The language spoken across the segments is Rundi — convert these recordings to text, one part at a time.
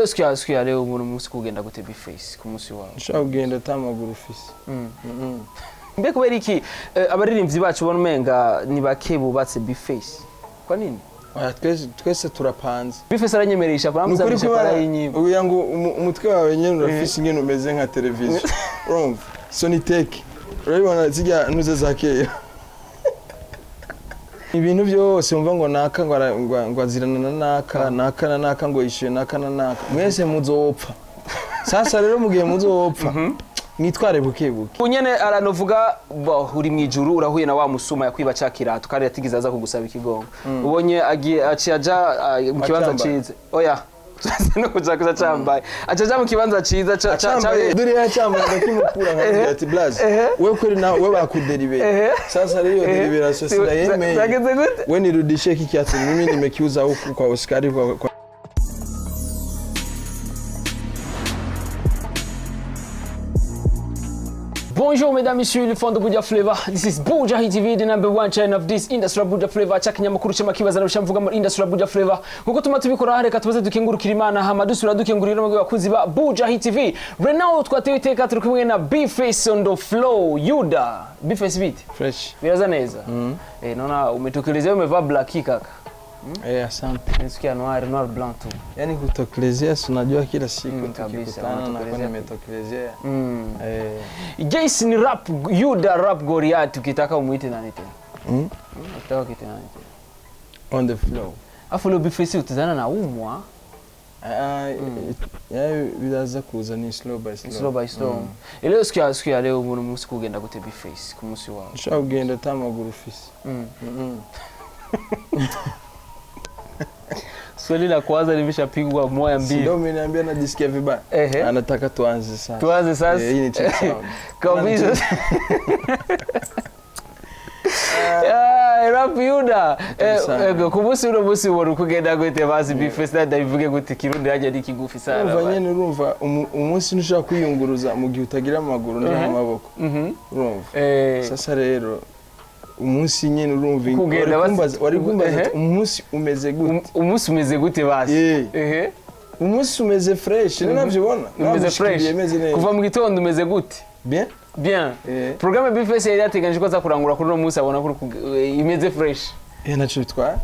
Siku ya leo umuntu munsi kugenda gute B-Face ku munsi wawe? Ushobora kugenda ata maguru ufise. Mbe kubera iki abaririmbyi bacu ubona umenga ni bake bubatse B-Face? Kwa nini? Oya, twese turapanze. B-Face aranyemeresha Ni ukuri kuramutsa kubera arayinyima. ugira ngo umutwe wawe nyene urafise ingene umeze nka televiziyo, urumva Sonitec, urabibona zirya ntuze za kera, ibintu byose wumva ngo naka ngo ngo azirana na naka, naka na naka, ngo yishyuye naka na naka, mwese muzopfa. Sasa rero mu gihe muzopfa, mwitware buke buke. Unyene aranovuga bo uri mwijuru urahuye na wa musuma yakwiba ca kirato kandi yatigeze aza kugusaba ikigongo. Ubonye agiye aciye aja mu kibanza Acambaye. ciza. Oya. No kuja kuza cambaye. Aca aja mu kibanza ciza ca ca Acambaye dore yacambaye, ndakimukura nkamubwira ati: "Blaze, we kweli na we bakuderibe." Sasa rero iyo deliberation sinayemeye. Zageze gute? We nirudishie hiki kiatu, mimi nimekiuza huku kwa Oscar kwa. Bonjour mesdames, messieurs, les fans de Buja Flavor. This is Buja Hit TV, the number one channel of this industry of Buja Flavor. Cha kinyamakuru cy'amakibaza na mvuga muri industry of Buja Flavor. Nkuko tuma tubikora, reka tubaze dukengurukira Imana hama dusubira dukengurira n'abagabo bakunzi ba Buja Hit TV. Right now twatewe iteka, turi kumwe na B-Face on the flow, Yuda. B-Face, beat. Fresh. Biraza neza. Eh, naona umetokelezea umevaa black kaka. Eh, asante. Nisikia noir noir blanc tu. Yani kutokelezea, si unajua kila siku Kabisa, tukikutana nakuwa unatokelezea. nimetokelezea. Eh. Jason Rap Yuda Rap Goliath, ukitaka umuite nani tena? Ukitaka ukite nani tena? On the floor. Afu leo B-Face utazana na umwa. Ah, yeah, biraza kuza, ni slow by slow. Slow by slow. Leo siku ya leo umuntu munsi kugenda gute B-Face ku munsi wawe? Ushobora kugenda ata maguru ufise. Swali la kwanza limeshapigwa moya Si mbili. ndio umeniambia najisikia vibaya? Ehe. Anataka tuanze sasa. Tuanze sasa. Eh, hii ni check sound. Kabisa. Ah, Rap Yuda. Eh, Kabisa. ku munsi uno munsi ubona uko ugenda gute basi B-Face? Ndabivuge gute, Kirundi hajya ni kigufi sana. Urumva nyene, urumva umunsi ntushobora kwiyunguruza mu gihe utagira amaguru n'amaboko, urumva? Sasa rero umunsi nyene, urumva Kugenda wari kumbaza, wari kumbaza ati, umunsi umeze gute? Umunsi umeze gute basi? Eh. Umunsi umeze fresh, ni navyibona. Umeze fresh. Meze neza. Kuva mu gitondo umeze gute? Bien. Bien. Eh. Programme B-Face yari yateganyije ko aza kurangura kuri uno munsi, abona ko imeze fresh. Eh, naco bitwaye.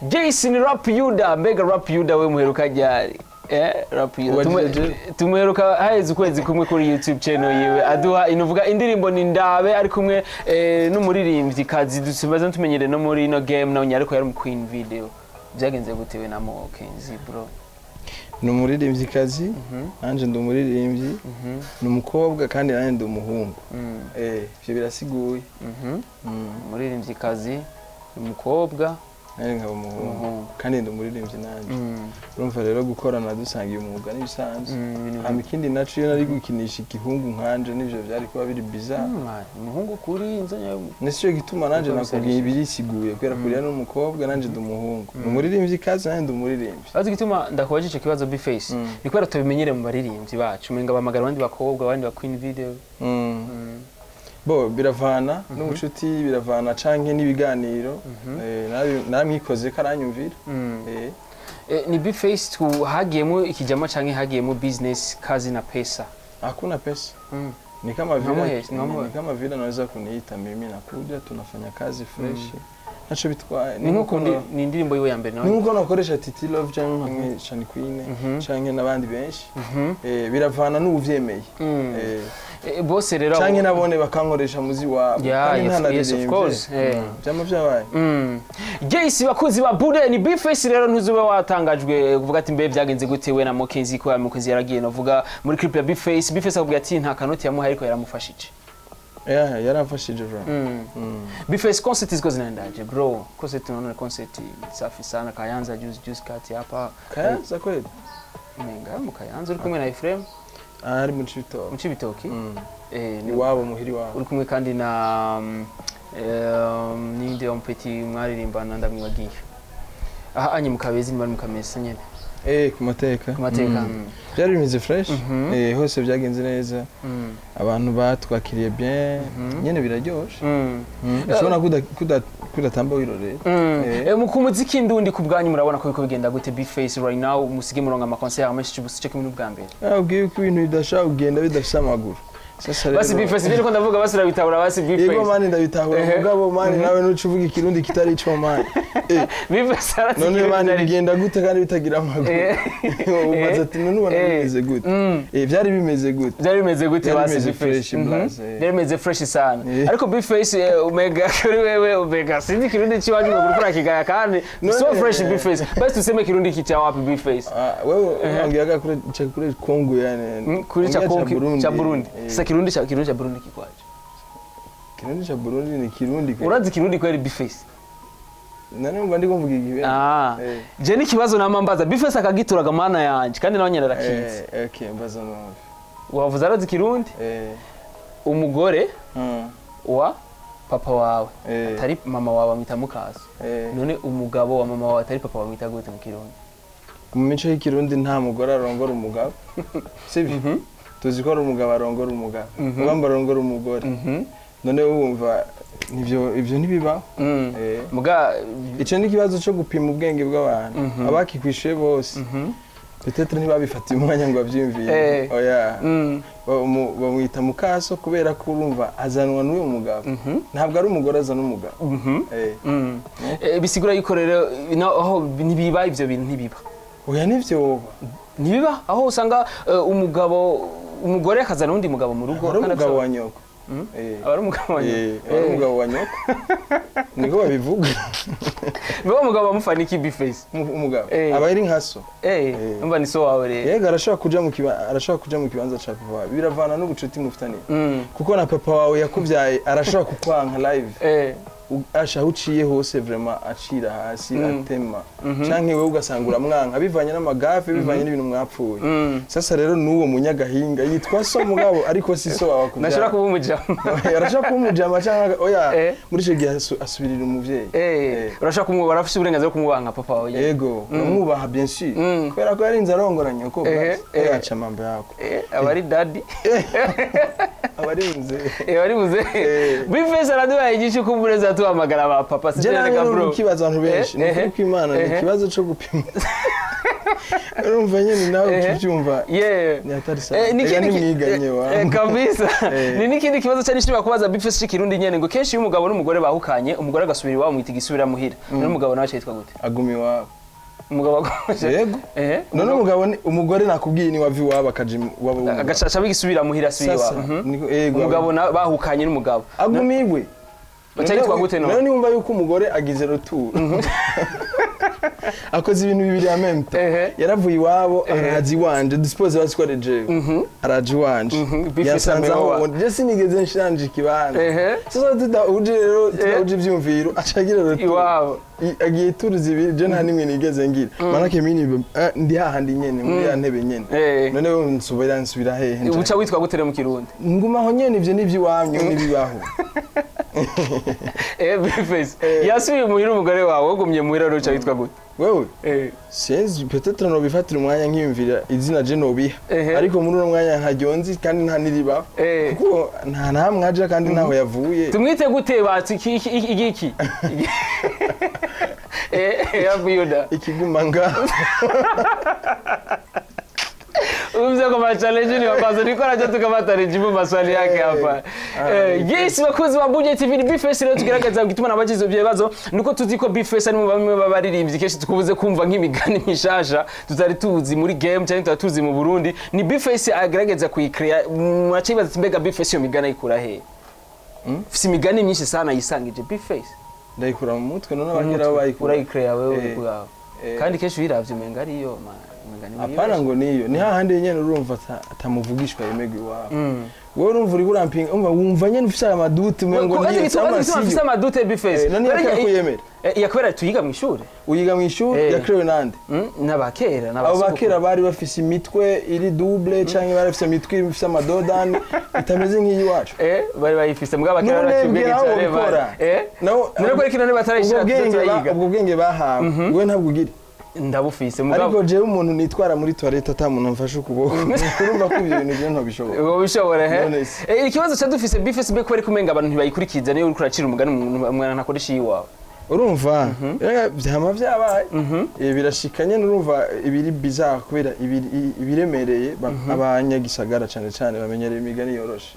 Jason Rap Yuda, mbega Rap Yuda we muheruka ryari? Eh, Rap Yuda. Ubajije. Tumuheruka haheze ukwezi kumwe kuri YouTube channel yiwe aduha inuvuga indirimbo ni ndabe ari kumwe n'umuririmbyi kazi dusimaze tumenyere no muri ino game nawe, ariko yari mu Queen Video. Byagenze gute we na Mo Kenzi, bro? Ni umuririmvyikazi, nanje ndi umuririmbyi. Ni umukobwa kandi nanje ndi umuhungu. Eh, ivyo birasiguye. Umuririmbyi kazi, umukobwa. Nanje nkaba umuhungu. Umuhungu. Kandi ndi umuririmbyi nanje. Urumva rero gukorana dusangiye umwuga n'ibisanzwe. Hama ikindi naco, iyo nari gukinisha igihungu nkanje, nivyo vyari kuba biri bizarre. Umuhungu kuri inzanya. Nicyo gituma nanje Uko nakubwiye birisiguye, kubera kuriya ni umukobwa, nanje ndi umuhungu. Ni umuririmvyikazi, nanje ndi umuririmbyi. Azi gituma ndakubajije ico kibazo, B-Face, ni kubera tubimenyere mu baririmbyi bacu umenga bahamagara abandi bakobwa, abandi ba Queen Video. Bo biravana n'ubucuti, biravana canke n'ibiganiro. Eh, naramwikoze ko aranyumvira. Eh, Eh, ni B-Face tu hagiyemo ikijama canke hagiyemo business, kazi na pesa? Hakuna pesa. Ni kama vile Nkamuhe. ni kama vile anaweza kuniita mimi, nakuja, tunafanya kazi fresh, naco bitwaye. Ni nkuko ni indirimbo yiwe ya mbere Ni nawe. nkuko nakoresha Titi Love canke nka Shani Queen canke n'abandi benshi. Eh, biravana n'uwuvyemeye. Eh, Eh, bose rero canke nabone bakankoresha muzi wabo Yeah, kandi yes, of ntanaririmbye. course. Eh. Vyama vyabaye. Jace, bakunzi ba Bude, ni B-Face rero ntuzube watangajwe kuvuga ati mbe byagenze gute we na Mokenzi, ko ya Mokenzi yaragiye navuga muri clip ya B-Face. B-Face akubwira ati nta kanoti yamuhaye ariko yaramufashije. Yeah, yaramfashije bro. B-Face, concert ziko zinaendaje, bro? Concert, unaona concert safi sana Kayanza juice juice kati hapa. Kayanza kweli? Menga mu Kayanza uri kumwe na Ephraim. Ah, ari mu Cibitoke. Mu Cibitoki. Eh, ni Iwabo, muhiri wabo. Uri kumwe kandi na ninde wa mpeti mwaririmbana, ndamwibagiye. Aha anye mu Kabezi, ni bari mu Kamesa nyene. Ku mateka. Ku mateka. Byari bimeze fresh, hose byagenze neza, abantu batwakiriye bien nyene, biraryoshe. Ushobora kudatamba wirorera. Mu ku muziki ndundi ku bwanyu murabona ko biko bigenda gute, B-Face, right now? Musige muronga ama concert menshi, cyo kimwe n'ubwa mbere. Ubwiye ko ibintu bidashobora kugenda bidafise amaguru. Sasa Basi rero B-Face, ibyo niko ndavuga, basi urabitahura basi, Yego. B-Face. Mani, ndabitahura. Mugabo mani, nawe nuca uvuga ikirundi kitari ico, mani. B-Face aratse None ikirundi mani, ari- bigenda gute kandi bitagira amaguru? Umaze ati none ubona bimeze gute? Byari bimeze gute? Byari bimeze gute? Byari Basi bimeze B-Face. fresh, blase. Byari bimeze fresh sana. Ariko B-Face, umega kuri wewe umega sinzi kirundi chiwacu ngo kurukura kigaya kandi so fresh. B-Face, basi tuseme kirundi kicha wapi, B-Face? Ah, wewe unaongeaga kule cha kule Kongo yani. Kuri cha Ongea Kongo cha Burundi. Sasa kirundi cha Burundi kikwaje? Kirundi cha Burundi ni Kirundi kweli. Urazi kirundi kweli, B-Face? Nani mba ndiko mvuga igihe. Ah, je n'ikibazo namambaza B-Face akagituraga mana yanje, kandi nawe nyene arakizi. Okay, mbaza numve. Wavuze arazi kirundi. Umugore wa papa wawe atari mama wawe amwita mukaso. None umugabo wa mama wawe atari papa wawe amwita gute mu kirundi? Mu mico y'ikirundi nta mugore arongora umugabo. Sibyo? Tuzi ko ari umugabo arongora umugabo. Ubamba arongora umugore. None wumva nivyo, ivyo ntibibaho. Muga Ico ni ikibazo cyo gupima ubwenge bw'abantu. Abakikwishuye bose peut-être ntibabifatiye umwanya ngo bavyiyumvire. Oya. Bamwita mukaso kubera ko urumva azanwa n'uwo mugabo, ntabwo ari umugore azana umugabo. Bisigura yuko rero aho ntibiba, ivyo bintu ntibiba. Oya, nivyo woba. Ntibiba aho usanga umugabo, umugore akazana uwundi mugabo mu rugo. Ari kandi umugabo afise- wa nyoko. Aba ari umugabo wa nyoko. Aba ari umugabo wa nyoko, niko babivuga. Niwo mugabo bamufana iki, B-Face? Umugabo aba ari nka so. Umva ni so wawe rero. Yego, arashobora kuja mu kibanza ca papa wawe, biravana n'ubucuti mufitaniye, kuko na papa wawe yakubyaye arashobora kukwanka live. Asha aho uciye hose vraiment acira hasi, atema, canke wewe ugasanga uramwanka bivanye n'amagafe, bivanye n'ibintu mwapfuye. Sasa rero n'uwo munyagahinga yitwa so mugabo, ariko si so wawe Nashobora akubyara. kuba umujama. Arashobora kuba umujama canke oya, muri ico gihe asubirira umuvyeyi. Urashobora kumwubaha, urafise uburenganzira bwo kumwubaha nka papa wawe. Yego, uramwubaha bien sûr, kubera ko yarinze arongora nyoko. Basi aca mambo yako. Aba ari daddy. Aba ari mzee. Bari muze. B-Face araduhaye igice kumbureza tuhamagara ba papa. Je nawe Sinzi bro. ikibazo abantu benshi ni ukuri kw'Imana, ni ikibazo co gupima. Urumva nyene nawe ukivyumva ni hatari sana. N'ikindi Ega nimwiganye wa. Kabisa. Ni n'ikindi kibazo cyari nshobora kubaza B-Face cy'ikirundi nyene, ngo kenshi iyo umugabo n'umugore bahukanye, umugore agasubira iwabo mwita igisubira muhira. None umugabo nawe yitwa gute? Aguma iwabo. Umugabo agoje. Yego. None umugabo umugore nakubwiye ni wava iwabo akaja iwabo w'umugabo. Agacaca bigisubira muhira asubira Sasa, iwabo. Yego. Umugabo bahukanye n'umugabo. Aguma iwe. Baca yitwa gute none? None niwumva yuko umugore agize retour, akoze ibintu bibiri ya même temps, yaravuye iwabo araza iwanje, dispose basi ko ari jewe, araje iwanje, Bifise yasanze aho amehowa. je sinigeze nshanje ikibanza. Sasa tudahuje rero, tudahuje ivyumviro, aca agira retour Iwabo. Agiye turu zibiri, je nta nimwe nigeze ngira, manake mini ndi hahandi nyene muri ya ntebe nyene. None wewe nsubira hehe nja? Uca witwa gute rero mu kirundi? Ngumaho nyene, ivyo n'ivy'iwanyu n'ibibaho. B-Face. Yasubiye muhira umugore wawe, wagumye muhira rero uca witwa gute? Wewe sinzi, peut-être nobifatira umwanya nkiyumvira izina je nobiha, ariko muri uno mwanya ntaryo nzi kandi nta niribaho, kuko nta nahamwe aja kandi ntaho yavuye. Tumwite gute batsi iki iki iki iki? Yakuyuda. Ikiguma ngaho. Umze kwa challenge ni wabazo niko nacho tukamata nijibu maswali yake hapa. Yes, bakunzi ba Buja TV, ni B-Face rero tugerageza gutuma nabagize ibyo bibazo nuko tuzi ko B-Face ari mu bamwe babaririmbyi kenshi tukubuze kumva nk'imigani mishasha tutari tuzi muri game cyangwa tutari tuzi mu Burundi, ni B-Face agerageza kuyicrea. Muracibaza ati mbega B-Face iyo migani ayikura he? Fise imigani myinshi sana yisangije B-Face. Ndayikura mu mutwe, none abakera bo bayikura. Urayicrea wewe ubwawe. Kandi kenshi uyiravye umenga ariyo umenga ni Apana, ngo niyo ni hahandi nyene urumva atamuvugishwa yemerwa iwabo. Wowe urumva uri urampinga, umva wumva nyene ufise ama doutes umengo Ko niyo cyangwa ufise siyo. ama doutes, B-Face. None yakera kuyemera. Yakubera tuyiga mu ishuri. Uyiga mu ishuri? Yakerewe nande? N'abakera. Abo N'abasogokuru. bakera bari bafise imitwe iri double canke bari bafise imitwe ifise amadodani itameze nk'iyiwacu? Bari bayifise mbwa abakera None baraciye ubwenge mbwira aho cyane wabikora. bari. None ko kino Ubwo batarayishira bwenge turayiga. ubwo bwenge bahawe wewe ntabwo ugira. Ndabufise mugabo. Ariko jewe umuntu nitwara muri toilette ata muntu amfashe ukuboko, urumva ko ibyo bintu je ntobishobora. Ubu bishobora he? None se. Ikibazo ca dufise Bface be kubera kumenga abantu ntibayikurikiza, niyo uriko uracira umugani umuntu ntakoresha iyiwawe. Urumva rega vyama vyabaye. Birashika nyene, urumva ibiri bizarre kubera ibiremereye abanyagisagara cane cane bamenyereye imigani yoroshe.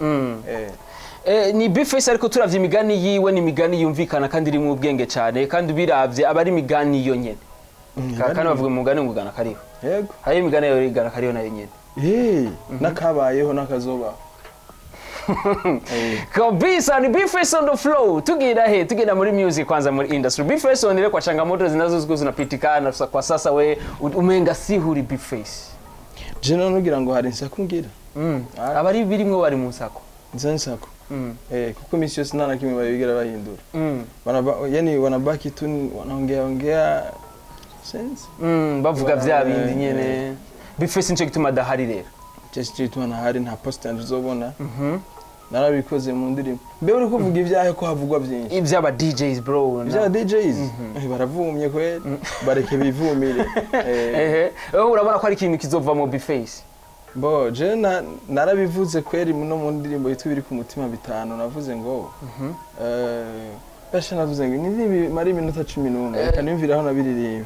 Ni Bface, ariko turavye imigani yiwe, ni imigani yumvikana kandi irimwo ubwenge cane, kandi ubiravye aba ari imigani yo nyene. Kandi bavuga umugani ngo ugana kariho. Yego. Hari imigani yo igana kariho nayo nyene. N'akabayeho n'akazobaho. Kabisa, ni Bface on the flow. Tugira he? Tugenda muri music kwanza, muri industry. Bface on ile kwa changamoto zinazokuwa zinapitikana kwa sasa, we umenga si huri Bface. Je none ugira ngo hari insaku ngira? Abari birimwo bari mu nsako. Nza nsako. Kuko imisi yose nta na kimwe babigera bahindura. Yani wanabaki tu wanaongea ongea sense. Bavuga vya bindi nyene. Bface nico gituma adahari rero. Just gituma ntahari, nta post yanje uzobona. Narabikoze mu ndirimbo. Mbe uri kuvuga ibyahe ko havugwa byinshi? Ivy'aba DJs, bro. Ibya DJs. Baravumye kweli, bareke bivumire. Ehe. Wewe urabona ko ari ikintu kizovamo Bface? Bo je narabivuze kweri no mu ndirimbo yitwa Ibiri ku mutima bitanu, navuze ngo basha, navuze ngo indirimbo imara iminota 11, reka niyumvire aho nabiririmbye.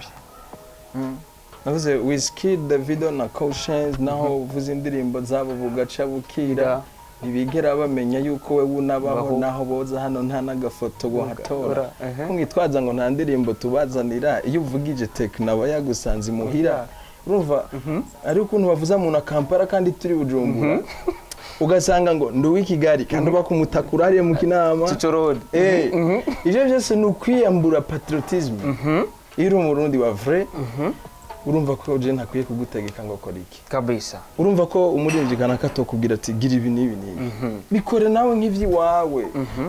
Navuze Wizkid, Davido na Cautions, naho uvuze indirimbo zabo bugaca bukira, ntibigera bamenya yuko we unabaho. Baho. Naho boza hano nta n'agafoto guhatora. Ehe. Ko mwitwaza ngo nta ndirimbo tubazanira, iyo uvugije Tekno aba yagusanze imuhira. Urumva ari ukuntu bavuza mu na Kampala kandi turi Bujumbura, ugasanga ngo ndi uw'i Kigali kandi uba kumutakura hariya mu Kinama. Cicorodi. Ivyo byose ni ukwiyambura patriotisme. Iyo uri Umurundi wa vrai, urumva ko je ntakwiye kugutegeka ngo kora iki. Kabisa. Urumva ko umuririmbyi kanaka atokubwira ati gira ibi n'ibi n'ibi, bikore nawe nk'ivy'iwawe,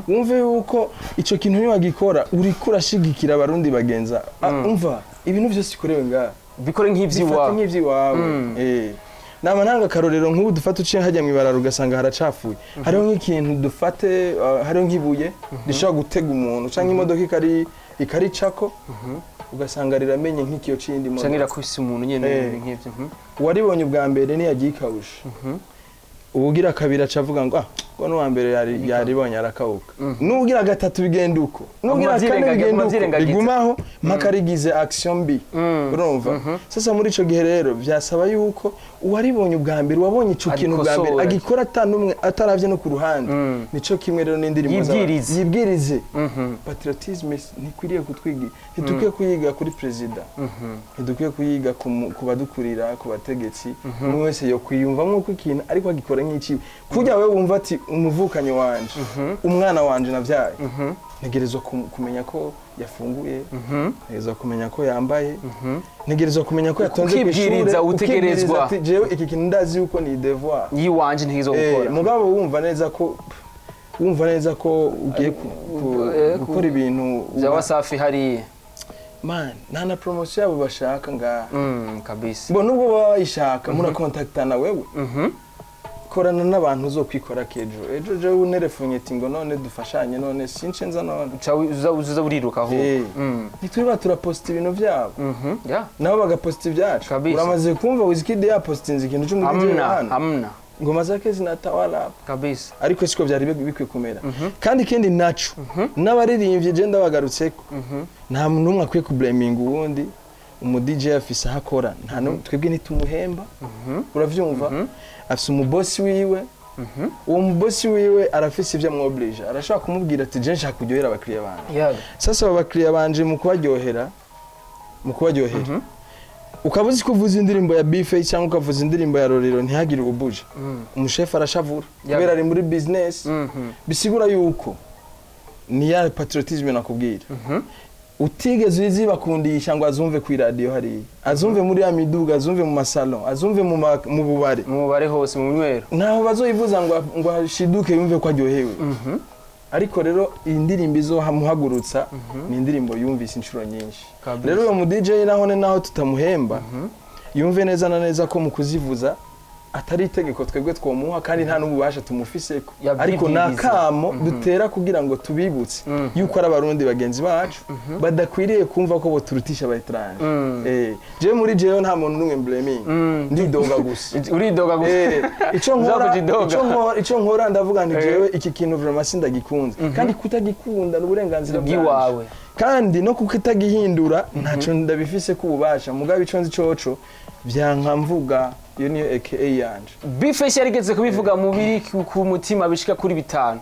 wumve yuko ico kintu niwagikora uriko urashigikira Abarundi bagenza. Umva, ibintu byose bikorewe ngaha, bikore bifate nk'ivy'iwawe. nk'ivy'iwawe. Nama ntanga akarorero, nk'ubu dufate uciye hajya mw'ibarara ugasanga haracafuye, hariho nk'ikintu dufate, hariho nk'ibuye rishobora gutega umuntu canke imodoka ikaricako, ugasanga riramenye nk'ikiyo c'iyindi Canke modoka. irakubise umuntu nyene, ibintu nk'ivyo. Uwaribonye ubwa mbere ntiyagiye ikawusha, uwugira kabiri aca avuga ngo ah, ngo n'uwa mbere yaribonye arakawuka, n'uwugira gatatu bigenda uko, n'uwugira kane bigenda aguma uko. avyirengagiza. Bigumaho mpaka rigize action mbi. Urumva sasa muri ico gihe rero vyasaba yuko uwaribonye ubwa mbere, uwabonye ico kintu ubwa mbere, Agikosora. agikora ata n'umwe ataravye no ku ruhande. Nico kimwe rero n'indirimbo Yibwirize. Yibwirize. Patriotisme ntikwiriye kutwiga, ntitukwiye kuyiga kuri perezida, ntidukwiye kuyiga ku badukurira, ku bategetsi. Umwe wese yo kwiyumvamo ko ikintu ariko agikora nk'iciwe, kurya wewe wumva ati umuvukanyi wanje, umwana wanje navyaye, ntegerezwa kumenya ko yafunguye, ntegerezwa kumenya ko yambaye, ntegerezwa kumenya ko yatonze ku ishure. Ukibwiriza, utegerezwa. Ukibwiriza ati jewe iki kintu ndazi yuko ni devoir yiwanje ntegerezwa gukora. Mugabo wumva neza ko ugiye gukora ibintu vya Wasafi hariya. Man, nta na promotion yabo bashaka ngaha. Kabisa. Bo nubwo baba bayishaka, murakontaktana wewe, korana n'abantu uzokwikora kejo ejo. Jewe unerefunye ati ngo none dufashanye, none since nza none. Uca uza uriruka ahubwo. Ntituriba turaposta ibintu byabo, Yeah. nabo bagaposta ibyacu. Kabisa. Uramaze kumva Wizkid yapostinze ikintu cy'umudije Hamna, hano? hamna. Ngoma zake zinatawala hapa. Kabisa. Ariko siko byari bikwiye kumera. Kandi ikindi naco, n'abaririmbyi, je ndabagarutseko, nta muntu n'umwe akwiye kublaminga uwundi. Umu DJ afise aho akora, nta n'umwe, twebwe ntitumuhemba. Uravyumva, afise umubosi wiwe, uwo mubosi wiwe arafise ivyo amwoblige, arashobora kumubwira ati je nshaka kuryohera abakiriya banje. Sasa abo bakiriya banje, mu kubaryohera, ukaba uzi ko uvuza indirimbo ya Bface cyangwa ukavuza indirimbo ya Rorero ntihagire ubuje, umushefu arashavura kubera ari muri business. Bisigura yuko ni ya patriotisme nakubwira, utigeze uzibakundisha ngo azumve ku iradiyo hariya, azumve muri ya miduga, azumve mu masalon, azumve mu bubare, Mu bubare hose, mu nywero. Ntaho bazoyivuza ngo ashiduke yumve ko aryohewe. Ariko rero iyi ndirimbo izomuhagurutsa ni indirimbo yumvise inshuro nyinshi. Kabisa. Rero uwo mu DJ naho ne naho tutamuhemba, yumve neza na neza ko mu kuzivuza Atari itegeko twebwe twomuha, kandi nta n'ububasha tumufiseko, Yabyibwiriza. ariko ni akamo dutera kugira ngo tubibutse yuko ari Abarundi bagenzi bacu badakwiriye kumva ko boturutisha aba étrangers. Jewe muri jewe nta muntu n'umwe blaming, ndidoga gusa. Uridoga gusa. Ico nkora Uzakujidoga. ico nkora ndavuga nti jewe iki kintu vraiment sindagikunze, kandi kutagikunda ni uburenganzira bw'iwawe. Kandi no kukitagihindura ntaco ndabifise ko ububasha, mugabo ico nzi coco vyanka mvuga, iyo niyo aka yanje. B-Face yarigeze kubivuga mu biri ku mutima bishika kuri 5.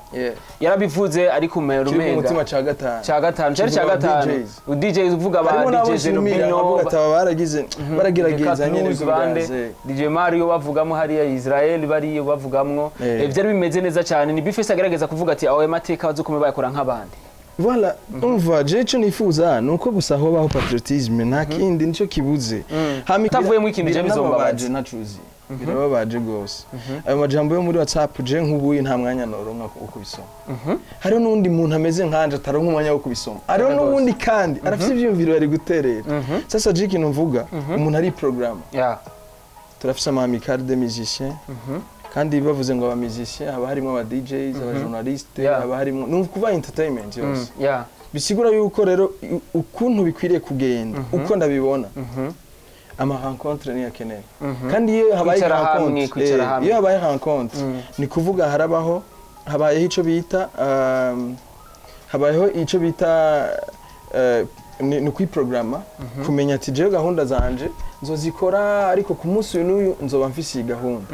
Yarabivuze, ariko umera Kiri ku umenga mutima ca gatanu. Ca gatanu, cari ca Kivuga aba gatanu. DJs. DJs, uvuga ba Harimo n'abo DJ nshimira, Zenobino, nkavuga ati aba baragize, baragerageza nyene. Bande byaze. DJ Mario bavugamo hariya, Israel bariyo bavugamwo. Byari bimeze neza cyane. Ni B-Face agerageza kuvuga ati ayo mateka bazokume bayakora nk'abandi. Voilà, umva, je ico nifuza ni uko gusa hobaho patriotisme, nta kindi, nico kibuze. Hama Utavuyemo ikintu je bizombabaza. Biranababaje, ntacuzi, birababaje gose ayo majambo yo muri WhatsApp. Je nk'ubuyi nta mwanya noronka wo kubisoma. Hariho n'undi muntu ameze nkanje ataronka umwanya wo kubisoma, hariho Rwose. n'uwundi kandi arafite ivyiyumviro yari guterera. Sasa je ikintu mvuga, umuntu ari programme, turafise ama amicale des musiciens, kandi bavuze ngo aba musiciens haba harimo aba DJs, aba journalistes, haba harimo, ni ukuvuga entertainment yose. Bisigura yuko rero ukuntu bikwiriye kugenda, uko ndabibona, ama rencontre niyo akenewe. Kandi iyo habaye Kwicara hamwe, rencontre, kwicara hamwe. iyo habaye rencontre, ni kuvuga harabaho, habayeho ico bita habayeho ico bita ni ukwiprograma, kumenya ati jewe gahunda zanje nzozikora, ariko ku munsi uyu n'uyu nzoba mfise iyi gahunda.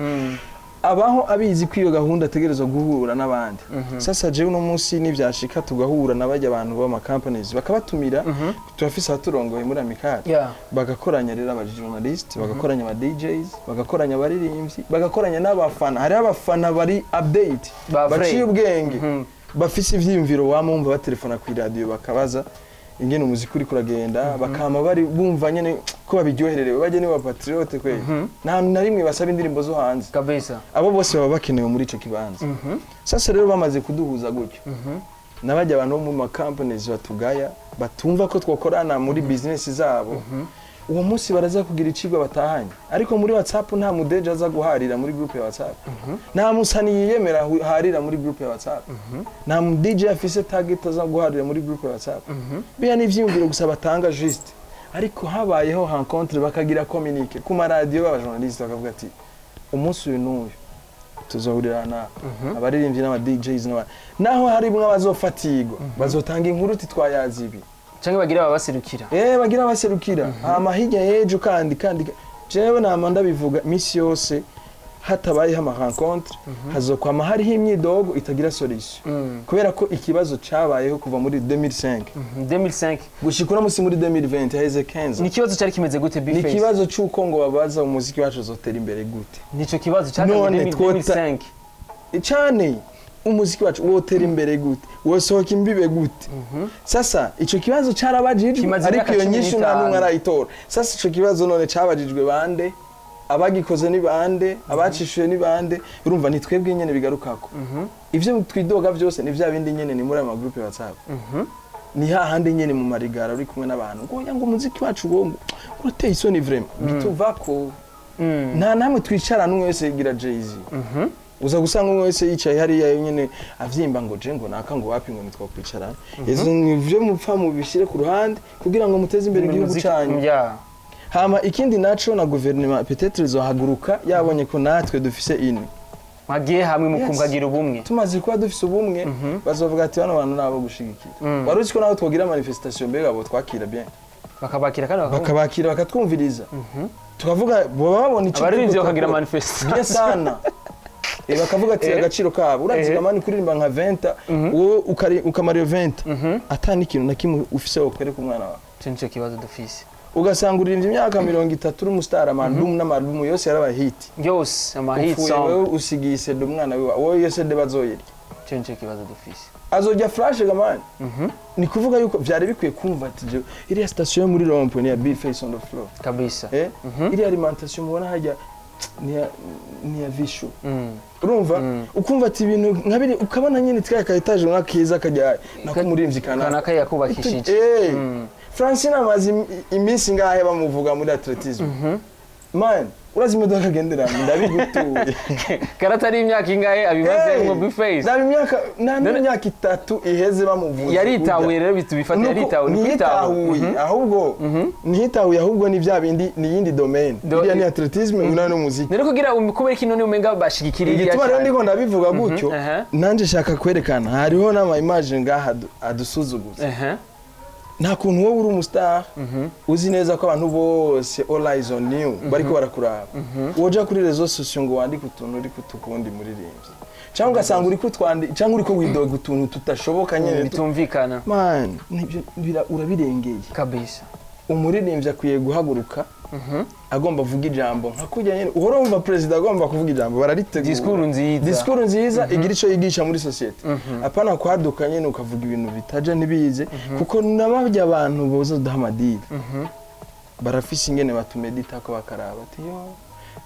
Abaho abizi ko iyo gahunda ategerezwa guhura n'abandi. Sasa jewe uno munsi nivyashika tugahura n'abajya abantu b'ama companies bakabatumira, turafise abaturongoye muri amicale, bagakoranya rero aba journaliste, bagakoranya aba DJs, bagakoranya abaririmbyi, bagakoranya n'abafana. Hariho abafana bari update, Ba vrai. baciye ubwenge, bafise ivyiyumviro, wamumva batelefona ku iradiyo bakabaza ingene umuziki uriko uragenda, bakama bari bumva nyene ko babiryohererewe, bajye niba patriote kweli, nta na rimwe basaba indirimbo zo hanze. Abo bose baba bakenewe muri ico kibanza. Sasa rero bamaze kuduhuza gutyo, n'abajya abantu bo mu ma companies batugaya, batumva ko twakorana muri business zabo, uwo munsi baraza kugira icigwa batahanye. Ariko muri WhatsApp nta mudeje aza guharira muri groupe ya WhatsApp, nta musani yiyemera harira muri groupe ya WhatsApp, nta mu DJ afise target aza guharira muri groupe ya WhatsApp. Biya ni ivyiyumviro gusa batanga juste. Ariko habayeho rencontre, bakagira communiqué ku maradiyo, b'aba journaliste bakavuga ati umunsi uyu n'uyu tuzohurira na abaririmbyi n'aba DJs naho harimwo abazofatirwa, bazotanga inkuru uti twayazi ibi. Canke bagira ababaserukira. Bagira abaserukira. Hama hirya y'ejo kandi jewe nama ndabivuga misi yose, hatabayeho ama rencontre hazokwama hariho imyidogo itagira solution, kubera ko ikibazo cabayeho kuva muri 2005 2005 gushika uno musi muri 2020, haheze 15. Ni ikibazo cyari kimeze gute, Ni B-Face? ikibazo c'uko ngo babaza umuziki wacu uzotera imbere gute. Nico kibazo cyatangiye None 2005. Cyane, umuziki wacu wotera imbere gute, wosohoka imbibe gute? Sasa ico kibazo carabajijwe, Kimaze ariko imyaka iyo cumi nyishu nta n'itanu. n'umwe arayitora. Sasa ico kibazo none cabajijwe bande? Abagikoze ni bande? Abacishuye ni bande? Urumva ni twebwe nyene bigarukako. Ivyo twidoga byose ni vya bindi nyene, ni muri ama groupe ya WhatsApp, ni hahandi nyene mu marigara uri kumwe n'abantu ngo oya, ngo umuziki wacu ngo urateye isoni vraiment, bituvako. Nta namwe twicarana, umwe wese yigira Jay-Z. Uza gusanga umwe wese yicaye hariya nyene avyimba ngo je ngo naka ngo wapi, ngo nitwakwicarana. Izo nivyo mupfa mubishyire ku ruhande kugira ngo muteze imbere igihugu canyu. Hama ikindi naco, na guverinoma peut-être izohaguruka yabonye ko natwe dufise ini Mwagiye hamwe mukumvagira ubumwe. Tumaze kuba dufise ubumwe, bazovuga ati bano bantu nabo gushigikira. Wari uzi ko naho twogira manifestation, mbega abo twakira bien? Bakabakira kandi Bakabakira, bakatwumviriza, tukavuga, baba babona ico abaririmbyi turiko bakagira turakora. manifestation. Bien sana. Bakavuga ati agaciro kabo, urazi kamani kuririmba nka 20, wowe ukamara iyo 20 ata n'ikintu na kimwe ufise wokwereka umwana wawe. Ico nico kibazo dufise. Ugasanga uririmbye imyaka 30 uri umustar, ama album n'ama album yose yarabaye hit. Yose ama hit Upfuye, song. wewe usigiye CD umwana wiwe, wowe iyo CD bazoyirya? Ico nico kibazo dufise. Azojya flash gamani. Ni kuvuga yuko vyari bikwiye kumva ati jewe iriya station yo muri rond-point ni ya Big Face on the floor. Iriya alimentation mubona hajya ni ya Vishu. Urumva, ukumva ati ibintu nka biri, ukabona nyine twa ka étage runaka keza kajya nako umuririmbyi kanaka Kanaka yakubakishije. Francine amaze iminsi ngahe bamuvuga muri athlétisme. Man, urazi imodoka agenderamo? Ndabigutuye. Karatari imyaka ingahe abimaze ngo B-Face? Nta imyaka, nta n'imyaka 3 iheze bamuvuze. Yaritahuye rero, bitubifate, yaritahuye, ni kwitahura. Ntiyitahuye, ahubwo ntiyitahuye, ahubwo ni bya bindi, ni iyindi domaine. Iriya ni athlétisme, uyu ni umuziki. Rero kugira kubera ko none umenga bashigikira iriya Igituma rero cyane. ndiko ndabivuga gutyo, nanje shaka kwerekana hariho n'ama image ngaha adusuzuguza. Nta kuntu wowe uri umustar, uzi neza ko abantu bose, all eyes on you, bariko barakuraba, woja kuri réseaux sociaux ngo wandike utuntu uri kutukundi muririmbyi, cyangwa ugasanga uri kutwandi, cyangwa uri ko widoga utuntu tutashoboka nyene Bitumvikana. Man, nibyo urabirengeye. Kabisa. Umuririmbyi akwiye guhaguruka agomba avuga ijambo nka kurya nyene uhora wumva perezida agomba kuvuga ijambo, bararitegura. Discours nziza. Discours nziza igira ico yigisha muri société, apana kwaduka nyene ukavuga ibintu bitaja n'ibize, kuko n'abarya abantu boza duha amadini barafise ingene batumedita ko bakaraba ati: "Yo,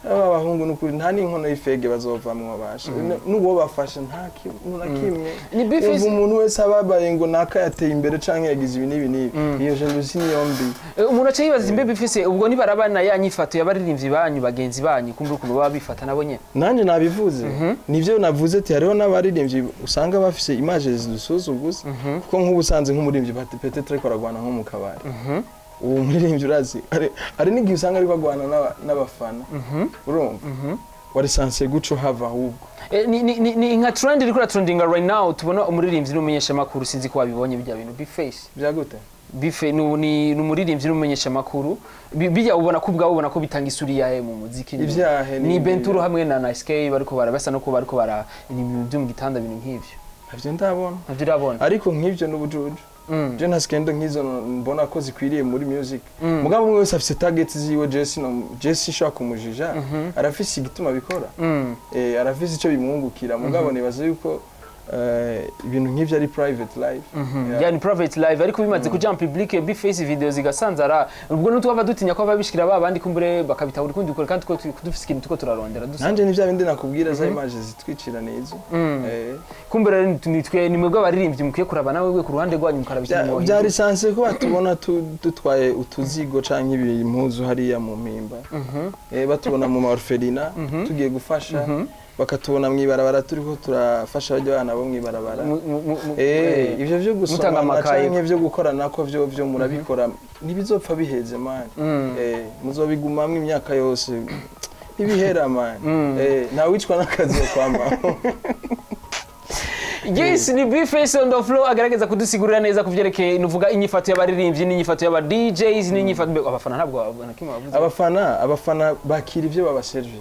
aba bahungu nukuri nta n'inkono y'ifege bazovamwo basha n'uwo bafashe nta kintu na kimwe." Ni B-Face. Umva, umuntu wese ababaye ngo naka yateye imbere canke yagize ibi n'ibi n'ibi, iyo jalousie niyo mbi. Umuntu aca yibaza imbe B-Face, ubwo nibarabana ya nyifato y'abaririmbyi banyu bagenzi banyu, kumva ukuntu baba bifata nabo nyene. Nanjye nabivuze, nibyo navuze ati hariho n'abaririmbyi usanga bafise image zidusuzuguza, kuko nk'ubu usanze nk'umuririmbyi peut-être ariko aragwana nko mu kabari, uwo muririmbyi urazi hari n'igihe usanga ariko agwana n'abafana, urumva wari censé guca uhava ahubwo. Ni nka trend iriko iratrendinga right now, tubona umuririmbyi n'umumenyeshamakuru, sinzi ko wabibonye bijya bintu, B-Face. Bya gute? Bife ni umuririmbyi n'umumenyeshamakuru. Bijya ubona ko ubwawe ubona ko bitanga isuri yahe mu muziki? Ivyahe? Ni Benturo hamwe na Nice K, bariko barabasa no ko bariko bara ni ibintu byo mu gitanda, ibintu nk'ivyo. Ntabyo ndabona. Ntabyo urabona? Ariko nk'ibyo n'ubujuju. Je nta scandal nk'izo mbona ko zikwiriye muri music. Mugabo umwe wese afise target ziwe. Jesse no Jesse nshobora kumujija, arafise igituma abikora. Arafise icyo bimwungukira, mugabo nibaza yuko ibintu nk'ivyo ari private life. Yeah. Yani private life, ariko bimaze kuja en public, B-Face, video zigasanzara, ubwo ntitwava dutinya ko babishikira ba bandi kumbure bakabitahura ukundi ukora, kandi two dufise ikintu tuko turarondera dusa? Nanje ni vya bindi nakubwira, za image zitwicira nizo. Kumbure rero nitwe, ni mwebwe abaririmbyi mukwiye kuraba nawe ku ruhande rwanyu mukaraba ikintu. Byari censé ko batubona dutwaye utuzigo canke ibimpuzu hariya mu Mpimba, batubona mu orphelinat tugiye gufasha, bakatubona mw'ibarabara turiko turafasha barya bana bo mw'ibarabara. Ivyo vyo Mutanga gusomana amakaye. canke vyo gukorana ko vyo murabikora, ntibizopfa biheze, man. Muzobigumamwo imyaka yose, ntibihera, man. Nta wicwa n'akazi yo kwamaho. Yes, ni B-Face on the floor agaragaza kudusigurira neza kuvyerekeye nuvuga inyifato y'abaririmbyi n'inyifato y'aba DJs n'inyifato abafana, ntabwo na kimwe bavuze. Abafana bakira ivyo babaserve.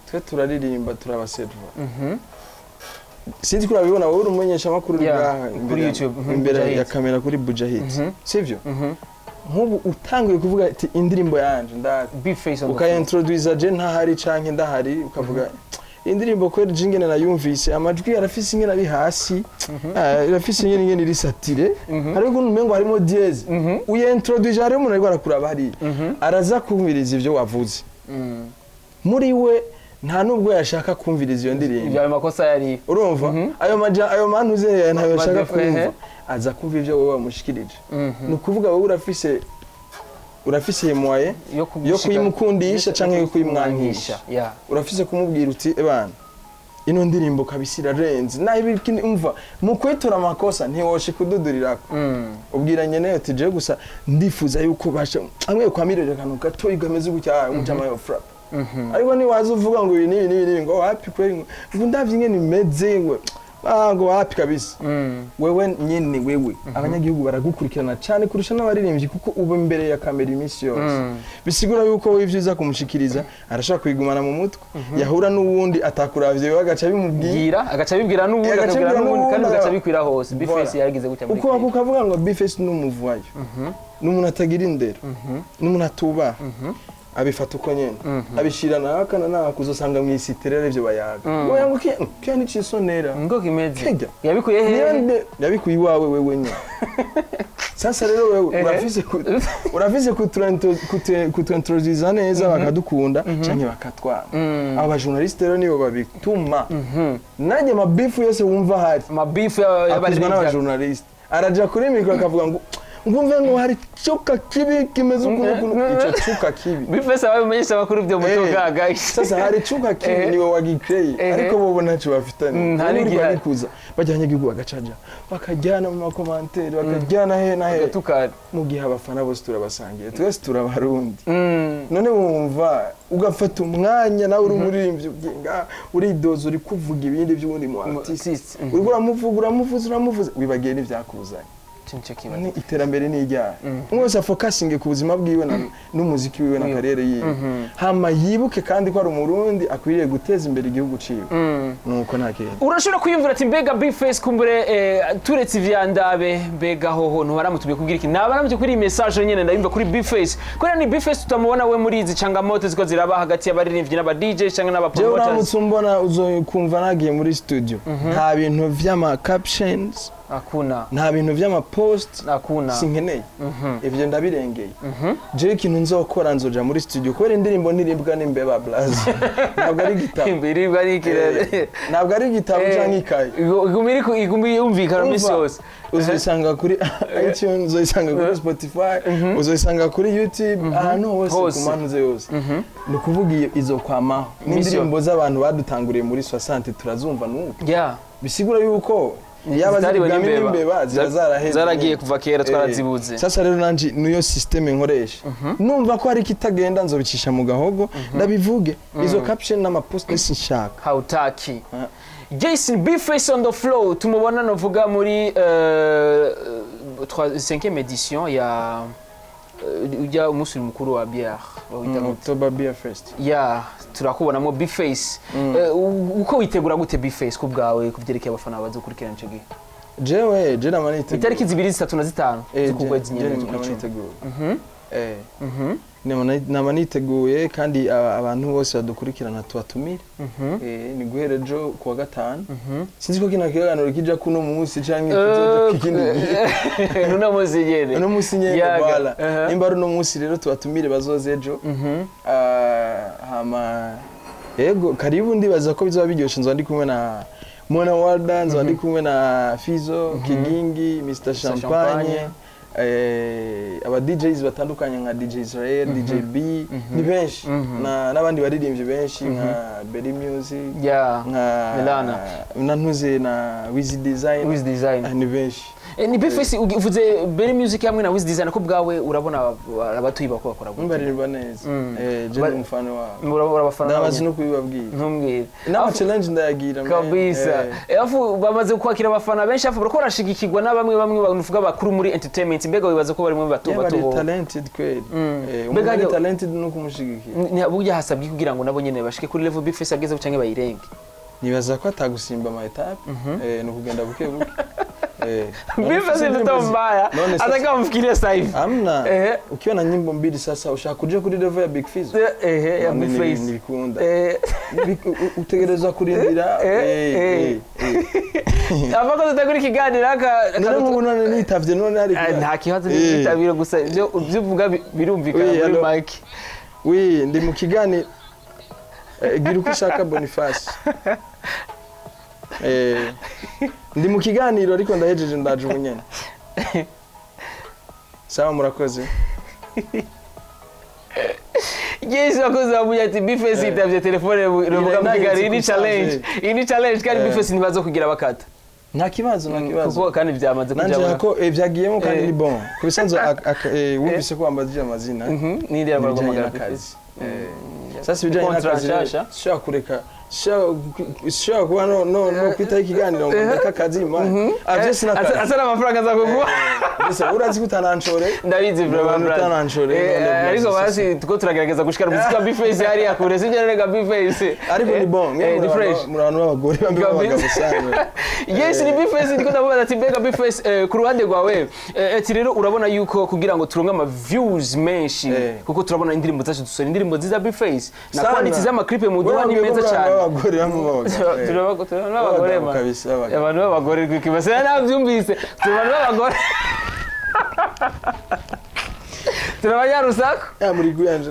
Twe turaririmba, turabaserva. Sinzi ko urabibona, wowe uri umumenyeshamakuru, uri Yeah, ngaha kuri imbere YouTube, imbere Buja ya Hit. kamera kuri Buja Hit, sivyo? Nk'ubu utanguye kuvuga ati indirimbo yanje ndazi, B-Face on the floor. ukayintroduza je ntahari canke ndahari, ukavuga indirimbo kweri je ingene nayumvise, amajwi arafise ingene ari hasi, irafise ingene iri saturé, hariho ukuntu umengo harimo dièse, uyintroduje, hariho umuntu ariko arakuraba hariya, araza kumviriza ivyo wavuze. Muri we nta nubwo yashaka kumviriza iyo ndirimbo. Ibyo ayo makosa yari Urumva, ayo maja, ayo mantuze ntayo yashaka kumva, aza kumva ivyo wowe wamushikirije. Ni ukuvuga wowe urafise moyen yo yo kuyimukundisha canke yo kuyimwankisha. Urafise kumubwira uti: "Ebana, ino ndirimbo kabisa irarenze." Naho ibikini, umva, mu kwitura amakosa ntiwoshe kududurirako. Ubwira nyene uti: "Jewe gusa ndifuza yuko basha amwe kwamirira akantu gatoyi kameze gutya, umujama yo frap." Ariko niwaza uvuga ngo ibi n'ibi n'ibi n'ibi, ngo wapi kweri, ngo ndavye ingene imeze, ngo ngo wapi kabisa. Wewe nyene, wewe abanyagihugu baragukurikirana cyane kurusha n'abaririmbyi, kuko uba imbere ya kamera iminsi yose. Bisigura yuko wowe ivyo uza kumushikiriza arashaka kubigumana mu mutwe, yahura n'uwundi atakuravye we agaca bimubwira. Bwira agaca bibwira n'uwundi, Agaca akabwira abibwira n'uwundi, kandi n'uwundi, bigaca bikwira hose. B-Face Voilà. yaragize gutya muri Uko clip. ukavuga ngo B-Face ni umuvayo, ni umuntu atagira indero, ni umuntu atubaha, abifata uko nyene, abishira naka na naka, uzosanga mw'isite rero ivyo bayaga. Oya, ngo kiya ni cisonera. Ngo kimeze. Kijya. Yabikuye Niyo hehe? Yabikuye iwawe wewe nyene. Sasa rero wewe urafise kutuintroduza neza, bakadukunda canke bakatwanga. Abo bajournaliste rero nibo babituma. Nanjye amabifu yose wumva ahari amabifu akuzwa y'abaririmbyi n'abajournaliste. Araja kuri mikoro akavuga ngo Ngumve ngo hari cuka kibi kimeze ukuntu ukuntu, ico cuka kibi. B-Face ababimenyesha amakuru byo muto guys. Sasa hari cuka kibi, niwe wagikreye, ariko bobo ntacyo bafitanye. Nta Wowe uriko n'igihari. arikuza bajya abanyagihugu bagacaja, bakajyana mu ma commentaires, bakajyana he na he, Tukari. mu gihe abafana bose turabasangiye, twese turabarundi. None wumva ugafata umwanya, nawe uri umuririmbyi, ugenga uridoza, uri kuvuga ibindi by'ubundi mu artiste, Artiste. Uriko uramuvuga, uramuvuza, uramuvuza, wibagiye n'ivyakuzanye. Cyo kibazo. None iterambere ni iryahe? Umwe wese afokasinge ku buzima bwiwe n'umuziki wiwe na carrière yiwe, hama yibuke kandi ko ari umurundi, akwiriye guteza imbere igihugu ciwe. Nuko nta kintu. Urashobora kwiyumvira ati mbega B-Face kumbure, turetse ivyandabe, mbega hoho ntubaramutumiye kubwira iki? Nabaramutse kuri iyi message nyene ndayumva kuri B-Face, kubera ni B-Face tutamubona we muri izi changamoto ziko ziraba hagati y'abaririmbyi n'aba DJ canke n'aba Jewe promoters. uramutse umbona, uzokumva nagiye muri studio, nta bintu vy'ama captions, Hakuna. nta bintu vy'ama post. Hakuna. Sinkeneye ivyo, ndabirengeye. Jewe ikintu nzokora, nzoja muri studio, kubera indirimbo ntiribwa n'imbeba, blaze, ntabwo ari igitabo. Imbiribwa ni ikirere. Ntabwo ari igitabo canke ikaye. Iguma iguma yumvikana iminsi Umva, yose. Uzoyisanga kuri iTunes, uzoyisanga kuri Spotify, uzoyisanga kuri YouTube, ahantu hose, Hose. ku mpande yose. Ni ukuvuga iyo izokwamaho. N'indirimbo z'abantu badutanguriye muri 60 turazumva n'ubu. Bisigura yuko yaba Zitariwe ziribwamo n'imbeba. n'imbeba, ziba zaraheze. Zaragiye kuva kera, twarazibuze. Sasa rero nanje niyo système nkoresha. Numva ko hari ikitagenda, nzobicisha mu gahogo ndabivuge. Izo caption n'ama post sinshaka. Hautaki. Ah. Jason B-Face on the flow tumubona novuga muri cinquième édition ya ujya umunsi mukuru wa bière bawita gute? October Beer Fest. Ya, turakubonamo B-Face. Uko witegura gute B-Face ku bwawe ku byerekeye abafana bazokurikirana ico gihe? Jewe je nama niteguye. Itariki 2, 3 na 5 z'uku kwezi nyene je z'ukwa nama 10. niteguye. Nama niteguye, kandi abantu bose badukurikirana tubatumire. Ni guhera ejo kuwa gatanu. Sinzi ko kino kiganiro kija kuno munsi canke kizoja kikindi gihe. Nuno munsi nyene. Uno munsi nyene. Yaga. Voilà. Nimba ari uno munsi rero, tubatumire bazoze ejo. Ah, hama yego, karibu. Ndibaza ko bizoba biryoshe. Nzoba ndi kumwe na Mona Walda, nzoba ndi kumwe na Fizo Kigingi, Mr Champagne, Champagne. Aba DJs batandukanye nka DJ Israel, DJ B, ni benshi, n'abandi baririmbyi benshi nka Berry Music, nka Melana. na ntuze na Wiz Design. Wiz Design. Ah, ni benshi. Ni B-Face, uvuze Berry Music hamwe na Wiz Design, ko bwawe urabona abatuyi bako bakora gute? Baririmba neza. Je ndi umufana wabo. Urabafana Ndamaze nabo? no kubibabwira. Ntumbwire. N'ama challenge ndayagira, man. Kabisa. Afu bamaze kwakira abafana benshi, afu bariko barashigikirwa na bamwe bamwe bavuga bakuru muri entertainment. Mbega wibaza ko barimwe bato Yeah, bato bari bo talented kweli. Mbega Umuntu ari talented no kumushigikira. Burya hasabwe kugira ngo nabo nyene bashike kuri level B-Face agezeho canke bayirenge? Nibaza ko atagusimba ama étapes, ni ukugenda buke buke. B-Face ni mtoto mbaya, None sasa- hata kama mfikirie sasa hivi. Amna. Ukiwa na nyimbo mbili sasa ushaka kuja kuri level ya Big Fizzo. Ehe, ya None B-Face. ntibikunda. Utegerezwa kurindira. Avako tutakuri ikiganiro aka None nk'ubu none nitavye, none hari Nta kibazo, n'ibitabiro gusa ibyo uvuga birumvikana Oui, muri allo. mike. Oui, ndi mu kiganiro. Gira uko ushaka, Boniface. Ndi mu kiganiro ariko ndahejeje, ndaje ubu nyene. Sawa, murakoze. Yesu akoze bamuye ati B-Face yitavye telefone ruvuga mu kiganiro. Iyi ni challenge, iyi ni challenge, kandi B-Face ntibazo kugira bakata. Nta kibazo, nta kibazo. Kuko kandi byamaze Nanje kujya hako vyagiyemo kandi ni bon ku bisanzwe. Wumvise ko wambajije amazina. N'iriya Ibijanye baraguhamagara. n'akazi. Sasa ibijanye Contrat n'akazi rero, nshasha. sinshobora kureka, sinshobora kuba no kwitaho ikiganiro ngo ndeke akazi, man. Ah, vyose n'akazi. Asa n'amafaranga aza kuguha. Mbese urazi ko utananshore? Ndabizi vraiment, None brother. utananshore, none Ariko brother, basi tuko turagerageza gushikana umuziki wa B-Face hariya kure, sibyo rega B-Face? Ariko ni bon. Ni fresh. Muri abantu b'abagore bamwe b'abagabo sana. Yes, ni B-Face. Ndiko ndamubaza ati mbega B-Face, ku ruhande rwawe, ati rero urabona yuko kugira ngo turonke ama views menshi, kuko turabona indirimbo zacu, dusora indirimbo nziza B-Face, na Sana. quality z'ama clip muduha ni meza cyane. Abagore bamwe b'abagabo. Turabona n'abagore B'abagabo ma. kabisa, b'abagabo. Abantu b'abagore kwikibasa nabyumvise, turi abantu b'abagore, turi abanyarusaku. Ya muri guyanje.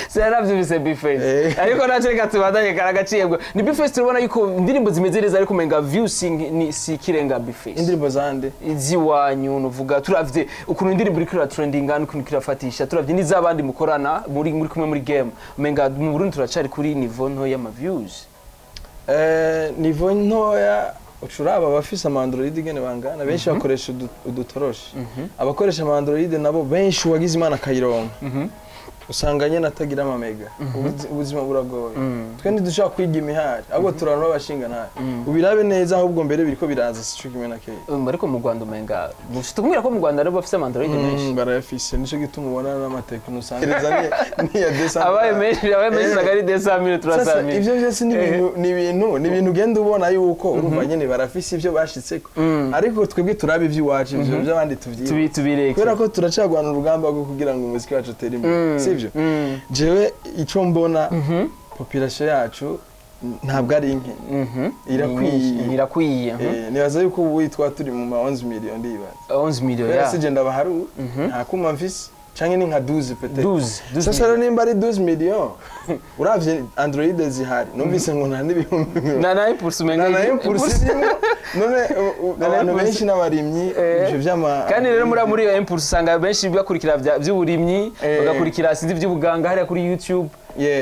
Sinaravyumvise, B-Face. Eh. Ariko naco reka tubandanye, karagaciyebwe ni B-Face. Turabona yuko indirimbo zimeze neza, ariko umenga views ni si ikirenga, B-Face. Indirimbo zande? Iziwanyu, nuvuga turavye ukuntu indirimbo iriko iratrendinga n'ukuntu iriko irafatisha, turavye n'iz'abandi mukorana muri kumwe muri game, umenga mu Burundi turacari kuri niveau nto y'ama views. Niveau ntoya, ucuraba abafise ama Android ingene bangana, benshi bakoresha udutoroshi. Abakoresha ama Android nabo benshi, uwagize Imana akayironka, usanga nyene atagira amamega. Ubuzima buragoye. Twe ntidushobora kwiga imihari, ahubwo turabona b'abashinga ntari ubirabe neza, ahubwo mbere biriko biraza, sico kimwe na kera. Ariko mu Rwanda umenga tukumira ko mu Rwanda aribo bafise ama Android menshi. Barayafise, nico gituma ubona n'amatekno usanga niya desa. Abaye menshi usanga ari 200,000, Sasa 300,000. ivyo vyose ni ibintu ugenda ubona yuko urumva nyene barafise ivyo bashitseko, ariko twebwe turaba ivy'iwacu, ivyo by'abandi tuvyiba. Tubireke. Kubera ko turacagwana urugamba rwo kugira ngo umuziki wacu utere imbere, sivyo? Jewe ico mbona, population yacu ntabwo ari nke, irakwiye. Irakwiye. Nibaza yuko ubu twa turi mu ma 11 million, ndibaza. 11 million. Kubera Ya. sije ndabaharu, nta kuma mfise, canke ni nka 12 peut-être. 12, 12. Sasa rero nimba ari 12 million, uravye Android zihari, numvise ngo nta n'ibihumbi Na impulse umenga na impulse irimo none Na abantu impulse. benshi n'abarimyi, ivyo vy'ama Kandi rero muri iyo impulse usanga benshi bakurikira vy'uburimyi, bagakurikira sinzi ivy'ubuganga hariya kuri YouTube.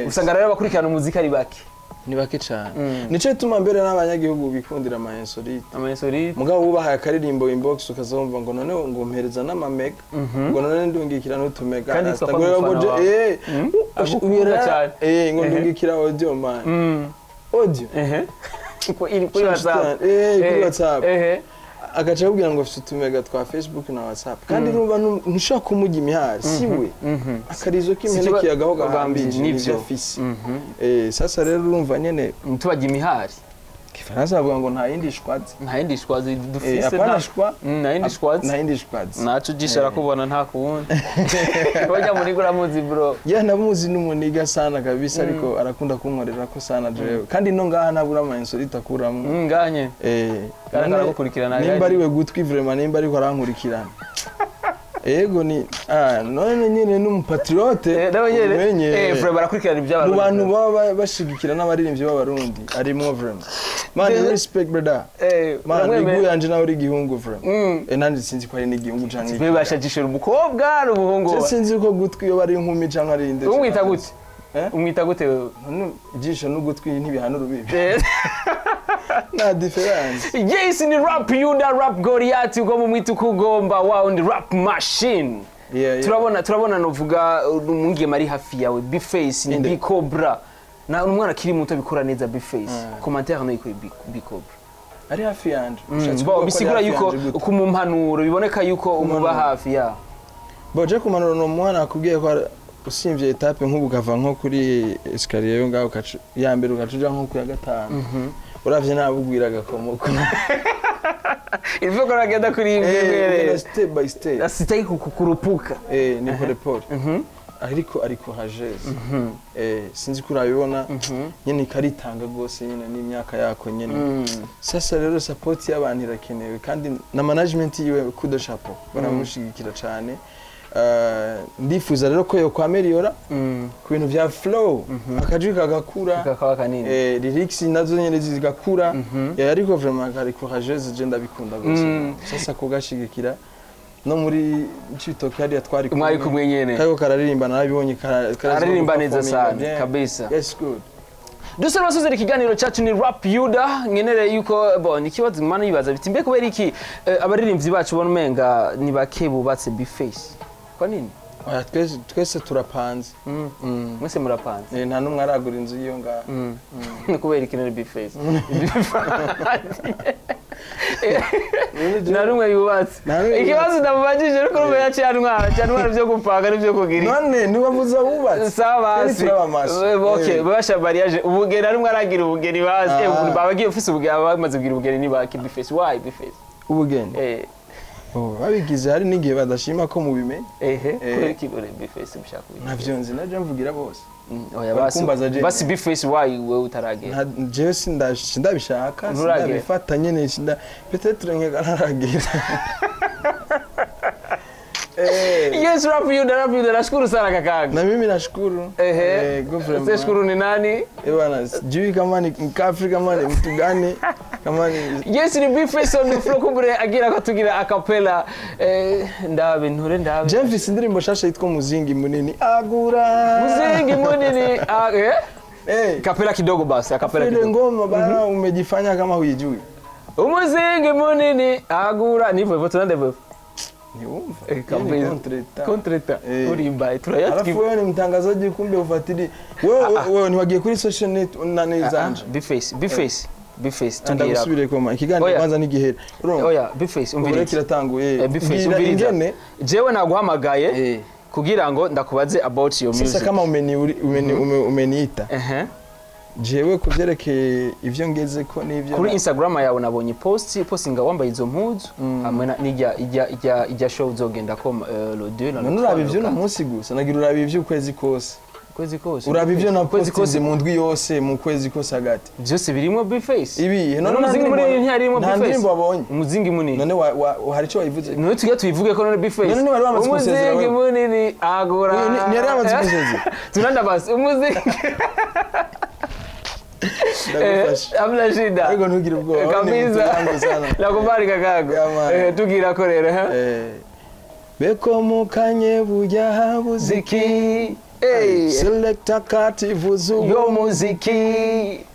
Usanga rero abakurikirana umuziki ari bake. Ni bake cane. Nico gituma mbere n'abanyagihugu bikundira ama insolite. Ama insolite. Mugabo wubahaye akaririmbo inbox, ukazumva ngo none ngo mpereza n'amamega, ngo none ndungikira n'utumega. Kandi yitwa ko Ngo umufana ngo wawe. Agukunda cyane. Ngo ndungikira audio, man, audio. Iri kuri WhatsApp. Kuri WhatsApp. Agaca akubwira ngo afite utumega twa Facebook na WhatsApp, kandi urumva ntushobora kumujya imihari, si we akarizo k'impene kiyagaho gahambije. Nivyo. Nivyo afise. Sasa rero urumva nyene Tubajya imihari. Kifaransa bavuga ngo nta yindi shwazi. Nta yindi shwazi dufise. Apana shwa. Nta yindi shwazi. Nta yindi shwazi. Naco ujisho arakubona, nta kuwundi bajya muri uramuzi, bro. Ya, ndamuzi, n'umuniga sana kabisa, ariko arakunda kunkorera ko sana jewe, kandi no ngaha ntabura ama insolite akuramwo. Nganye Kariko aragukurikirana, Nimba ari we gutwi vraiment, nimba ariko arankurikirana, ego ni none nyene n'umupatriote. Nawe nyene. Umenye. Frère, barakurikirana Mu iby'abarundi. bantu baba bashigikira n'abaririmbyi b'Abarundi arimwo vraiment. Man, respect, brother. Man, uramwemera? igu yanje nawe uri igihungu vraiment. Nanje sinzi ko ari n'igihungu canke Mbe bashajishira umukobwa n'umuhungu? Je sinzi ko gutwi iyo bari inkumi canke ari inde. Umwita gute? Eh? Umwita gute wewe? None ijisho n'ugutwi ntibihana urubibi, nta différence. Yes, ni Rap Yuda, Rap Goliath, uko mumwita uko ugomba, wow, ni rap machine. Turabona novuga umwigeme ari hafi yawe, B-Face, ni Inde? B Cobra na umwana akiri muto abikora neza, B-Face. Commentaire no kuri B Cobra. Ari hafi yanje? Ushatse Bo kuvuga ko ari bisigura hafi yuko yanje gute? ku mu mpanuro biboneka yuko umuba mpanuro. hafi ya. Bo je kumanura ni umwana akubwiye ko usimvye étape nk'ubu ukava nko kuri escalier yo ngaho ukaca ya mbere, ugaca uja nko ku ya gatanu, uravye nabi ugwira agakomoko. Il faut ko agenda kuri imwe. Ugenda step by step. Asitaki kukurupuka. Ni pole pole, ariko ari courageuse. Sinzi ko urabibona nyene, ikaritanga rwose nyene n'imyaka yako nyene. Sasa rero support y'abantu irakenewe, kandi na management yiwe, coup de chapeau, baramushigikira cane. Ndifuza rero ko yokwameliyora ku bintu vya flow, akajwi kagakura, kakaba kanini. Lyrics nazo nyene zigakura. Ariko vraiment kari courageuse, je ndabikunda gose. Sasa kugashigikira no muri Cibitoke hariya twari Mwari kumwe nyene. Kariko kararirimba, narabibonye karazi Araririmba neza performinga sana, bien. kabisa. Yes, good. Dusa n'abasozera ikiganiro cyacu, ni Rap Yuda. Nkenere yuko bon ikibazo mana yibaza biti mbe kubera iki abaririmbyi bacu bona umenga ni bake bubatse, B-Face? Kwa nini? Oya, twese turapanze. Mwese murapanze? Nta n'umwe aragura inzu y'iyo ngaho. Ni kubera iki nari B-Face nta n'umwe yubatse? Nta n'umwe yubatse. Ikibazo ndamubajije, ariko urumva yaciye antwara byo gupanga n'ibyo kugira. None niwavuze abubatse? Sawa Twari basi. turaba amaso. Okay, babasha mariage ubugeni, ari umwe aragira ubugeni bazi. Babagiye ufise ubugeni, bamaze kugira ubugeni ni baki, B-Face? Why, B-Face? Ubugeni? Oh, babigize hari n'igihe badashima ko mubimenya. Ehe, kubera iki ure, B-Face, mushaka kubigira? Ntavyo nzi, naje mvugira bose. Oya. Bari Basi. kumbaza je. Basi, B-Face, why wewe utaragera? Jewe sindabishaka. Nturagera. Sindabifata nyene, sinda peut-être nkeka ntaragera. Yes, Rap Yuda, Rap Yuda, nashukuru sana kakaangu. Na mimi nashukuru. Ehe. Go vraiment. Sasa shukuru ni nani? Eh bwana, sijui kama ni mkafri, kama ni mtu gani, kama ni Yes, ni B-Face on the floor, kumbure agira ko tugira acapella. Ndabe nture ndabe. Jemfis indirimbo shasha yitwa Muzingi Munini Agura. Muzingi munini. Ah, eh? Kapela kidogo basi, acapella Ile kidogo. ngoma bana umejifanya kama huijui. Umuzingi munini agura, ni hivyo hivyo, tunaenda hivyo hivyo. Niumva. Kabisa. Contretemps. Contretemps. Urimba turayatwi. Alafu wewe ni mtangazaji kumbe ufuatili. Wewe ni wagiye kuri social net nani zanje. B-Face, B-Face, B-Face tugira. Ndagusubire koma. Ikiganiro Oya. kwanza nigihera. Urumva? Oya, B-Face Ubure umviriza. kiratanguye. B-Face Mbwira umviriza. ingene. Jewe naguhamagaye kugira ngo ndakubaze about your Sasa music. kama umeniita. Jewe kuvyerekeye ivyo ngeze ko n'ivyo Kuri Instagram yawe nabonye post postinga wambaye izo mpuzu hamwe na n'ijya ijya ijya ijya show uzogenda ko le 2 na le None 3 uraba na ivyo le uno 4. munsi gusa, nagira uraba ivyo ukwezi kose. Kwezi kose. Uraba ivyo na Kwezi postinze kose mu ndwi yose, mu kwezi kose hagati. Byose birimo B-Face. Ibihe? None None umuzingi munini ntiyarimo nta B-Face. ndirimbo wabonye. Umuzingi munini. None hari ico wayivuze? None tujya tuyivuge ko none B-Face. None ntiwari wamaze kumusezera Umuzingi wewe? munini agura. Ntiyari yamaze kumusezera? Tunanda basi umuzingi. Ndagufasha. Hamna shida. Ariko ntugire ubwoba, ni Kabisa. mtu wangu sana. Nakubali kakaangu. Yeah, man. Tugira ko rero. Beko mukanye burya habuze Ziki. Hey. Selector kati vuzu Yo muziki.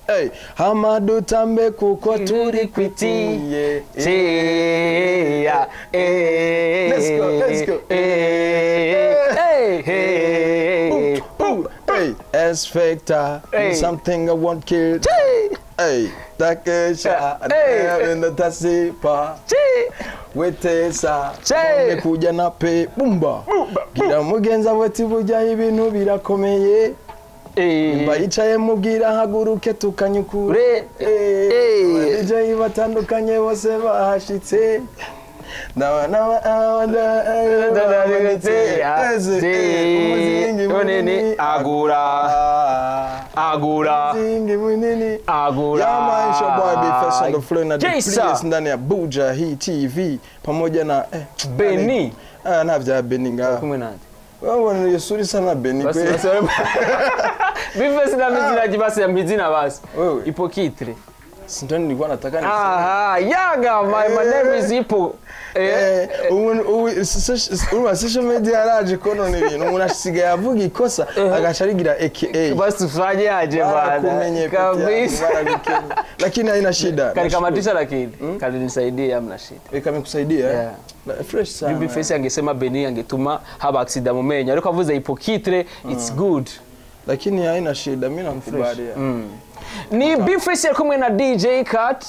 Hey, Hamadu tambe kuko turi kwiti. Yeah. Chia. Eh. Let's go, let's go. Eh. Hey. Hey. Boom, hey, S Factor, Hey. something I won't kill. Hey, takesha, Hey. in the tasipa, Chi. wetesa, Che. kuja na pe, bumba. Gira mugenza weti burya ibintu birakomeye. Eh. Mba yicaye mubwira haguruke tukanyukure. Ure. Eh, DJ batandukanye bose bahashitse. Umuzingi Munini agura. Agura. Umuzingi munini. Agura. Yeah man, it's your boy B-Face on the floor na the Jason. place ndani ya Buja Hii TV pamoja na Beni. Ah, nta vya Beni ngaho. Kumwe nande. Wewe iyo sura isa na Beni Basi kweli. basi. B-Face na mizina basi ya mizina basi. Wewe. Ipokitre. Sindoni nilikuwa nataka ni Aha, yaga my name is Ipo. Ubu social media yaraje konona ibintu, umuntu asigaye avuga ikosa agaca arigira aka. Basi tufanyaje bana? Barakumenye pete yangu, Kabisa. baragukenye. Lakini haina shida. Kalikamatisha lakini kalinisaidia, hamna shida. Kamekusaidia? Yeah. Fresh sana. B-Face angesema Beni angetuma haba accident mu menyo, ariko avuze Ipokitre, it's good. Lakini haina shida, mimi nakubalia. Ni B-Face yari kumwe na DJ Cat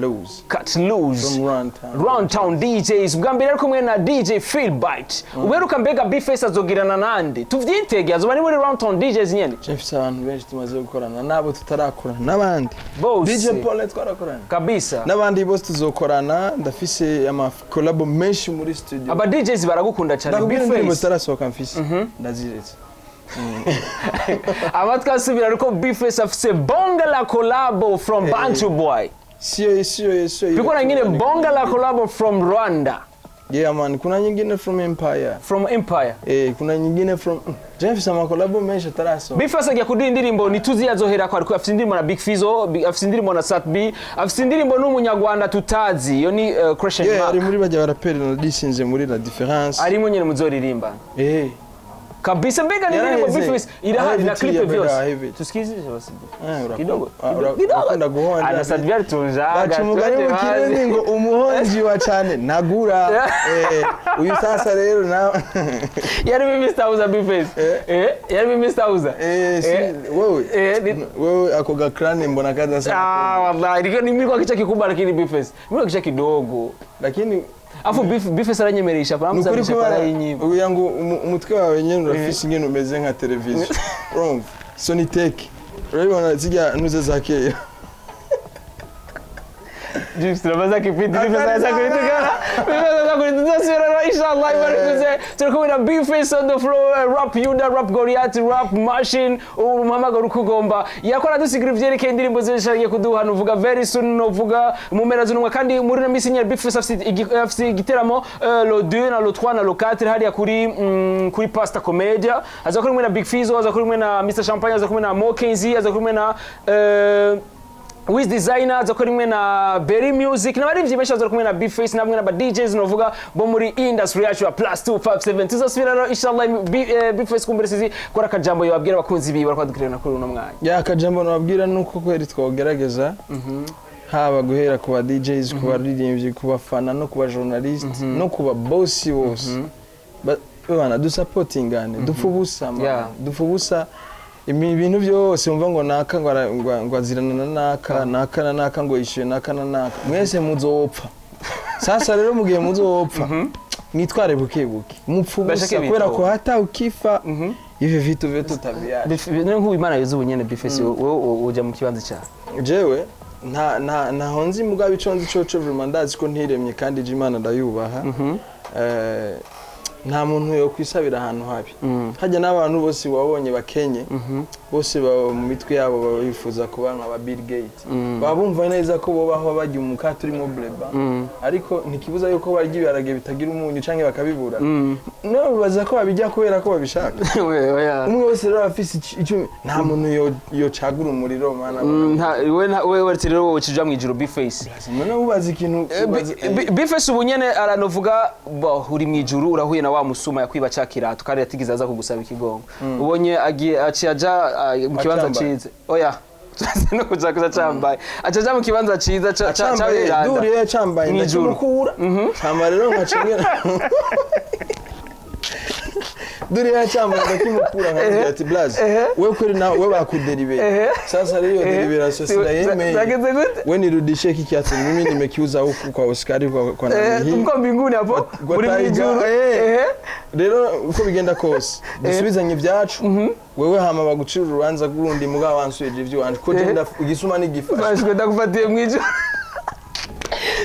Lose. Cat Lose. From Runtown. Runtown DJs bwa mbere ari kumwe na DJ Philbite. Uberuka mbega B-Face azogirana nande? Tuvyitege azoba ari muri Runtown DJs nyene. Mfise abantu benshi tumaze gukorana nabo tutarakorana n'abandi. Bose. DJ Paul twarakorana. Kabisa. N'abandi bose tuzokorana, ndafise ama collab menshi muri studio. Aba DJs baragukunda cyane Ndakubwira indirimbo B-Face. zitarasohoka mfise. Ndaziretse. Amatwi asubira ariko B-Face afise bonga la collabo from Bantu Boy. Sio Piko na nyingine bonga la collabo from Rwanda. Yeah man, kuna nyingine from Empire. From Empire. Kuna nyingine from Je mfise ama collab menshi atarasohoka. B-Face agiye kuduha indirimbo ntituzi azohera ko, ariko afise indirimbo na Big Fizzo, afise indirimbo na Sat B, afise indirimbo n'umunyarwanda tutazi. Iyo ni Question Yeah, ari Mark. muri bajya baraperi na disinze muri la différence. Arimo nyene muzoririmba. Kabisa mbega ni indirimbo Yaraheze. B-Face irahari na Araheze, clip yeah, vyose. araheze. Tusikize basi. Eh, Kidogo. urakunda Kidogo. guhonja. Ana Sat B alitunjaga. Baca umugani mu Kirundi ngo umuhonji wa cane ntagura. Uyu sasa rero na Yari Mr. Uza B-Face. Yari Mr. Uza. Wewe Ni- wewe ako gakrani mbona kadasa. Ah, wallahi niko ni mimi kwa kicha kikubwa lakini B-Face. Mimi kwa kicha kidogo. Lakini Afu B-Face aranyemeresha nukuri paramuzamisha kubera parayinyiba. ugira ngo umutwe wawe nyene urafise ingene umeze nka televiziyo. Urumva? Sonitech. Urabibona zirya ntuze za kera. Jips tunabaza kipindi B-Face anaweza kuitukana. B-Face anaweza Kuri tuzasubira, inshallah. Ibarikuze turi kumwe na B-Face on the floor, rap Yuda, rap Goliath, rap machine, umuhamagaro uko ugomba. Yakora dusigira ivyerekeye indirimbo zose agiye kuduha, nuvuga very soon, nuvuga mu mpera z'umwaka. Kandi muri ino minsi nyene B-Face afise igiteramo le 2 na le 3 na le 4 hariya kuri Pasta Comedia. Aza kuri kumwe na Big Fizzo, aza kuri kumwe na Mr Champagne, aza kumwe na Mo Kenzie, aza kumwe na Wiz Designer, aza kumwe na Berry Music n'abaririmbyi benshi, aza kumwe na B-Face namwe n'aba DJs, novuga bo muri industry yacu ya plus 257. Tuzosubira rero, inshallah. B-Face, kumbere sizi kora akajambo yababwira abakunzi biwe bariko kuri uno mwanya. Ya, akajambo nababwira nuko kweri twogerageza, haba guhera ku ba DJs, ku baririmbyi, ku bafana no ku ba journalist no ku ba boss bose. Bana dusapotingane, dupfa ubusa, man. Dupfa ubusa ibintu byose wumva ngo naka ngo azirana na naka, naka na naka, ngo yishyuye naka na naka, mwese muzopfa. Sasa rero mu gihe muzopfa, mwitware buke buke, mupfa ubusa Bashake kubera bitowe. ko hata ukifa ivyo vitu vyote utabiacha. None nk'ubu Imana yuzuye nyene, B-Face, wowe uja mu kibanza cyawe? Jewe nta ntaho nzi, mugabo ico nzi coco vraiment ndazi ko ntiremye kandi je Imana ndayubaha. Nta muntu yo kwisabira ahantu habi. Hajya n'abantu bose wabonye bakenye bose baba mu mitwe yabo baba bifuza kuba nka ba Bill Gates, baba bumva neza ko bobaho barya umukate urimo bleba, ariko ntikibuza yuko barya ibiharage bitagira umunyu canke bakabibura. No bibaza ko babijya kubera ko babishaka. Oya. Umwe wese rero afise icyo, nta muntu yocagura umuriro, mana. We weretse rero wowe ucija mw'ijuru, B-Face. None ubaza ikintu B-Face ubu nyene aranovuga bo uri mw'ijuru, urahuye na wa musuma yakwiba ca kirato kandi yatigeze aza kugusaba ikigongo. Ubonye agiye aciye aja mu kibanza Acambaye. ciza. Oya, no kuja kuza cambaye, aca aja mu kibanza ciza Acambaye. c'aberanda. Duriye yacambaye. Mw'ijuru. Ndakimukura hama rero nkacengera duriye yacambaye, ndakimukura nkamubwira ati: "Blaze, we kweli na we bakuderibeye. Sasa rero iyo deliberation sinayemeye." Zageze gute? "We nirudishie hiki kiatu, mimi nimekiuza huku kwa Oscar, kwa nani hii." Mko mbinguni hapo Kwa muri Tiger, mw'ijuru. Rero uko bigenda kose dusubizanye ibyacu wewe, hama bagucira urubanza rw'urundi, mugabo wansubije ivy'iwanje ko je igisuma n'igifashe. Bashwe ndakufatiye mw'ijuru.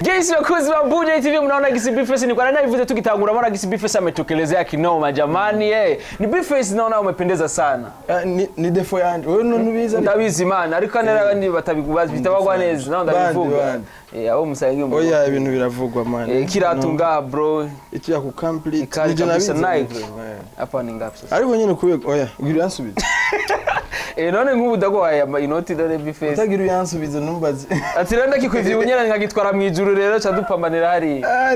Jinsi wakuzi wa Buja TV, mnaona gisi B-Face ni kwa nani tukitangura, mnaona gisi B-Face ametokelezea kinoma jamani, eh. Ni B-Face, naona umependeza sana. Ah, ni défaut yanje, wewe none ubizi. Ndabizi mana, ariko nera abandi batabikubaza bitabagwa neza, naho ndabivuga. Bandi. Abo musangiye mu. Oya, ibintu biravugwa, man. Kiratu nga bro. Icyo yaku complete. Ikali Nije kabisa, nabizi. Nike. Hapa ni ngapi sasa? Ariko nyine kubera, oya, ugira uyansubize. None nk'ubu ndaguhaye inoti dore, B-Face. Utagira uyansubize, numbaze. Ati rero ndakikwivye ubunyana nkagitwara mw'ijuru, rero ca dupambanira hariya. Ah,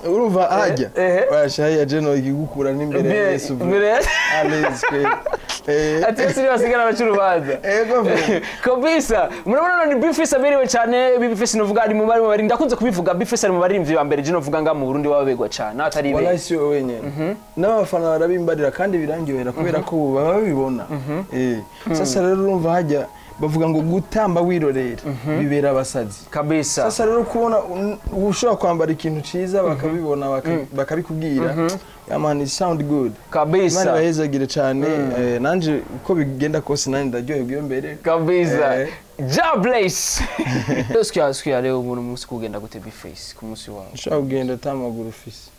urumva hajya eh. oya shahiya je no igikura n'imbere ya Yesu, bro. Mbere Allez, kweli. Ati Yesu niwe asigara abaca urubanza. Ego, bro. Kabisa, murabona ni B-Face aberewe cyane. B-Face novuga ari mu bari ndakunze kubivuga, B-Face ari mu baririmbyi ba mbere je novuga nga mu Burundi babegwa cyane atari be. Wallahi si wowe wenyine, n'abafana barabimbarira kandi birangyohera kubera ko ubu baba babibona. Sasa rero urumva hajya bavuga ngo gutamba wirorera bibera abasazi. Kabisa. Sasa rero kubona ushobora kwambara ikintu ciza bakabibona, bakabikubwira, yeah man, it sound good. Imana ibahezagire cyane. Nanje uko bigenda kose nanje ndaryoherwa iyo mbere. Kabisa. Jah bless. Siku ya leo umuntu munsi kugenda gute, B-Face, ku munsi wawe? Ushobora kugenda ata maguru ufise.